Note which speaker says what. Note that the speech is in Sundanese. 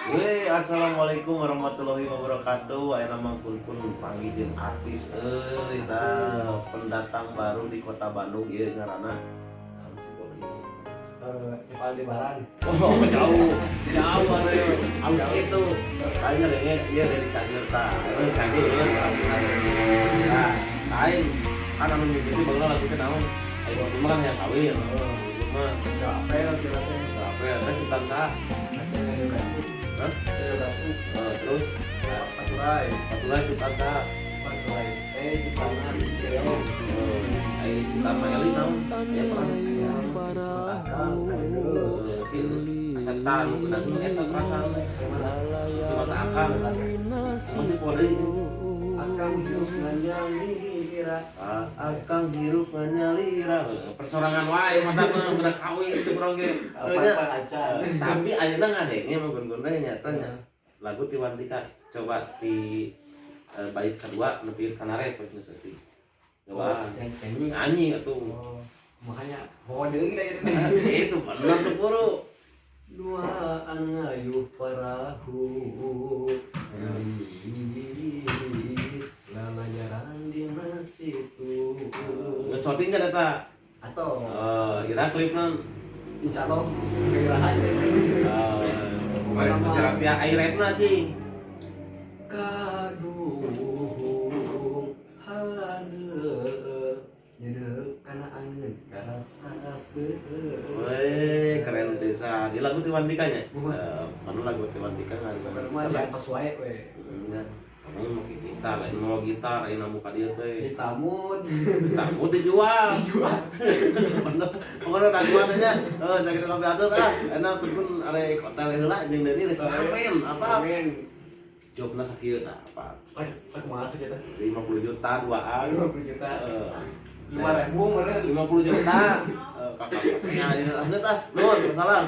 Speaker 1: Weh, assalamualaikum warahmatullahi wabarakatuh. Ayeuna mah pun panggih jeung artis euy, tah pendatang baru di Kota Bandung ieu ngaranna.
Speaker 2: Eh, Aldebaran.
Speaker 1: Oh, jauh. Jauh atuh. Halus itu. Tanya deh, ieu dari Cangir tah. Euy, Cangir. Nah, lain kan anu mimiti baheula lagu teh naon? Ayo waktu mah kan yang kawin. Oh, mah
Speaker 2: Enggak apel kira teh.
Speaker 1: Apa ya teh ciptaan saha?
Speaker 2: Ada kasu.
Speaker 1: Hah?
Speaker 2: Ada kasu.
Speaker 1: Eh, terus
Speaker 2: Paturai.
Speaker 1: Paturai ciptaan saha?
Speaker 2: Paturai. Eh, ciptaan Leo.
Speaker 1: Eh, ai ciptaan Maeli naon? Aya pernah?
Speaker 2: Akang, ada.
Speaker 1: Eh, cil asa tah nu beunang eta perasaan teh. Cimata Akang. Masih Polri.
Speaker 2: Akang hirup nganyalira.
Speaker 1: Ah, akang hirup nganyalira. Persorangan wae mata mah bener kawin itu urang ge.
Speaker 2: Apa aja.
Speaker 1: Tapi ayeuna ngadenge mah gun teh nyata nya. Lagu ti Wandika coba di bait kedua nepi kana ref geus saeutik. Coba
Speaker 2: Yang nyanyi.
Speaker 1: Nyanyi atuh.
Speaker 2: Oh, makanya bawa deui kita
Speaker 1: Itu bener tuh buru.
Speaker 2: Duaan ngayuh parahu Gelis lalajaran dina situ.
Speaker 1: Geus syuting kan eta?
Speaker 2: Atau
Speaker 1: Oh, kira klipna.
Speaker 2: Insya Allah kegerahan.
Speaker 1: Oh, bukan rahasia ai rapna cing.
Speaker 2: Kaduhung haneul nyeudeup kana angeun karasa seueur.
Speaker 1: Weh, keren pisan. Di lagu ti Wandika nya?
Speaker 2: Bukan.
Speaker 1: Eh, mana lagu ti Wandika nggak
Speaker 2: Mah di atas wae we.
Speaker 1: Nya. Kamu mau gitar, lain mau gitar, lain muka dia teh.
Speaker 2: Ditamut.
Speaker 1: Tamu dijual.
Speaker 2: Dijual.
Speaker 1: Bener. Pokoknya daguan aja. Oh, sakit kopi atur ah. Enak pun pun arek hotel heula jeung Dedi rek ngapain? Apa?
Speaker 2: Amin.
Speaker 1: Jobna sakieu tah apa?
Speaker 2: Sak sak masuk kita.
Speaker 1: 50 juta duaan.
Speaker 2: 50 juta.
Speaker 1: Eh,
Speaker 2: 5.000 meureun.
Speaker 1: 50 juta. Eh, kakak pasnya aja. Geus ah, nuhun, salam.